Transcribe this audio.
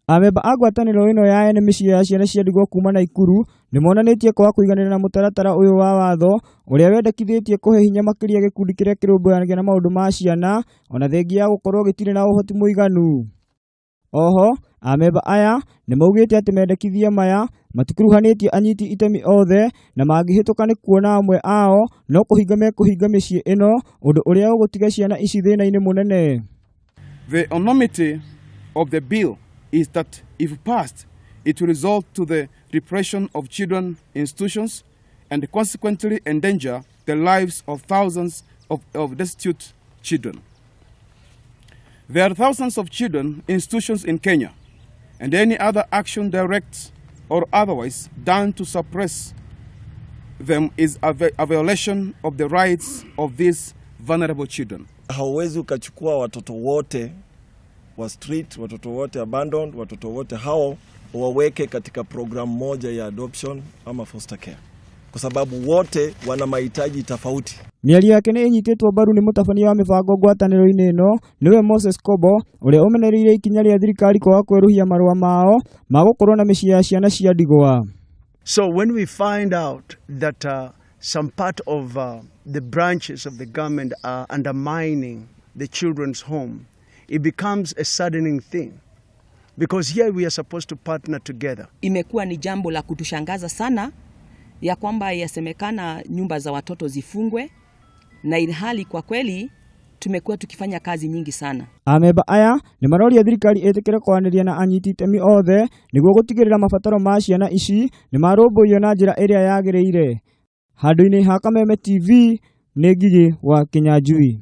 Amemba a ngwatanĩro ĩno ya ene mĩciĩ ya ciana cia ndigwa kuma Naikuru nĩmonanĩtie kwaga kũiganĩra na mũtaratara ũyũ wa watho ũrĩa wendekithĩtie kũhe hinya makĩria gĩkundi kĩrĩa kĩrũmbũyanagia na maũndũ ma ciana ona thengia ya gũkorwo gĩtirĩ na ũhoti mũiganu. Oho, amemba aya nĩmaugĩte atĩ mendekithia maya matikuruhanĩtie anyiti itemi othe na mangĩhĩtũka nĩ kuona amwe ao no kũhinga mekũhinga mĩciĩ ĩno ũndũ ũrĩa ũgũtiga ciana ici thĩna-inĩ mũnene. The enormity of the bill is that if passed, it will result to the repression of children institutions and consequently endanger the lives of thousands of destitute children. There are thousands of children institutions in Kenya, and any other action, direct or otherwise, done to suppress them is a violation of the rights of these vulnerable children. Hauwezi ukachukua watoto wote wa street, watoto wote abandoned, watoto wote hao waweke katika programu moja ya adoption ama foster care, kwa sababu wote wana mahitaji tofauti. Mĩario yake nĩ ĩnyitĩtwo mbaru nĩ mũtabania wa mĩbango ngwatanĩro-inĩ ĩno nĩwe Moses Kobo ũrĩa ũmenereirie ikinya rĩa thirikari kwaga kwerũhia marũa mao ma gũkorwo na mĩciĩ ya ciana cia ndigwa. So when we find out that some part of the branches of the government are undermining the children's home, it becomes a saddening thing. Because here we are supposed to partner together. Imekuwa ni jambo la kutushangaza sana ya kwamba yasemekana nyumba za watoto zifungwe, na ilhali kwa kweli tumekuwa tukifanya kazi nyingi sana. Amemba aya nĩ maroria thirikari ĩtĩkĩre kwaranĩria na anyiti itemi othe nĩguo gũtigĩrĩra mabataro ma ciana ici nĩ marũmbũiyo na njĩra ĩrĩa yagĩrĩire. Handũ-inĩ ha Kameme TV nĩ Ngigĩ wa Kinyanjui.